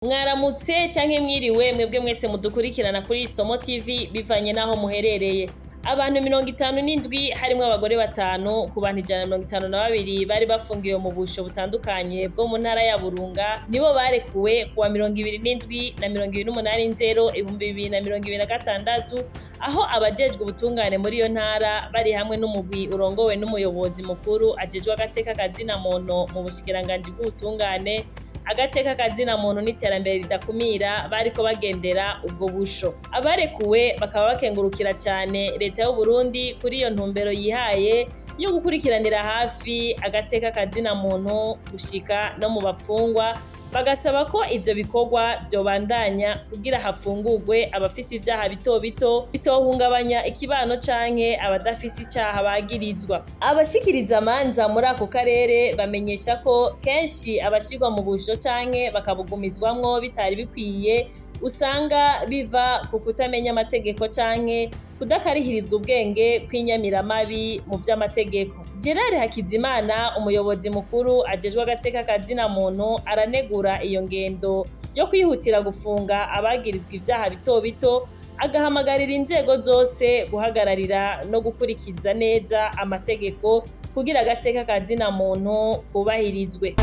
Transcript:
Mwaramutse canke mwiriwe mwebwe mwese mudukurikirana kuri Isomo TV bivanye n'aho muherereye. Abantu 57 harimwo abagore batanu ku bantu 152 bari bafungiwe mu busho butandukanye bwo mu ntara ya Burunga nibo barekuwe kuwa 27 na 28 nzero 2026, aho abajejwe ubutungane muri iyo ntara bari hamwe n'umugwi urongowe n'umuyobozi mukuru ajejwe agateka kazina muntu mu bushikiranganji bw'ubutungane, agateka kazina muntu n'iterambere ridakumira, bariko bagendera ubwo busho. Abarekuwe bakaba bakengurukira cane leta y'u Burundi kuri iyo ntumbero yihaye yo gukurikiranira hafi agateka kazina muntu gushika no mu bapfungwa, bagasaba ko ivyo bikorwa vyobandanya kugira hafungurwe abafise ivyaha bito bito bitohungabanya ikibano canke abadafise icaha bagirizwa. Abashikiriza amanza muri ako karere bamenyesha ko kenshi abashirwa mu busho canke bakabugumizwamwo bitari bikwiye usanga biva ku kutamenya amategeko canke kudakarihirizwa ubwenge kw'inyamiramabi mu vy'amategeko. Gerard Hakizimana, umuyobozi mukuru ajejwe agateka kazina muntu, aranegura iyo ngendo yo kwihutira gufunga abagirizwa ivyaha bito bito, agahamagarira inzego zose guhagararira no gukurikiza neza amategeko kugira agateka kazina muntu kubahirizwe.